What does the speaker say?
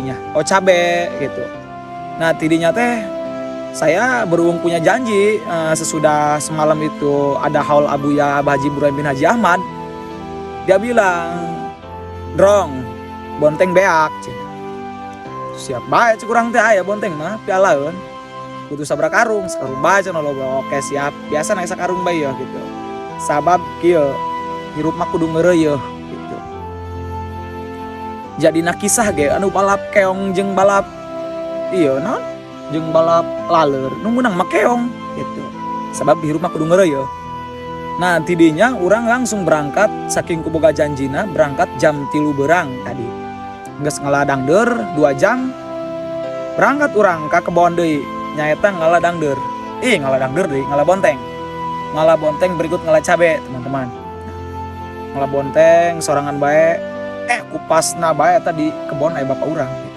Nya, oh, cabe gitu. Nah, tidinya teh saya berhubung punya janji, sesudah semalam itu ada haul Abuya Abah Haji Ibrahim bin Haji Ahmad. Dia bilang, "Drong, bonteng beak cenah." Siap bae cek urang teh, aya bonteng mah pialaeun. Butuh sabaraha karung? Sakarung bae cenah loba. Oke, siap. Biasa naik sakarung bae ya gitu. Sabab kieu, hirup mah kudu ngeureuyeuh gitu. Jadi na kisah ge anu balap keong jeung balap iya naon jeung balap laleur, nu menang mah keong gitu. Sabab hirup mah kudu ngeureuyeuh. Nah, tidinya urang langsung berangkat saking kuboga janjina, berangkat jam 3 berang tadi. Geus ngala dangdeur 2 jam, berangkat urang ka kebon deui, nyaeta ngala dangdeur. Ih, ngala dangdeur deui, ngala bonteng. Ngala bonteng berikut ngala cabe, teman-teman. Ngala bonteng sorangan bae, kupasna bae eta di kebon aya bapak urang gitu.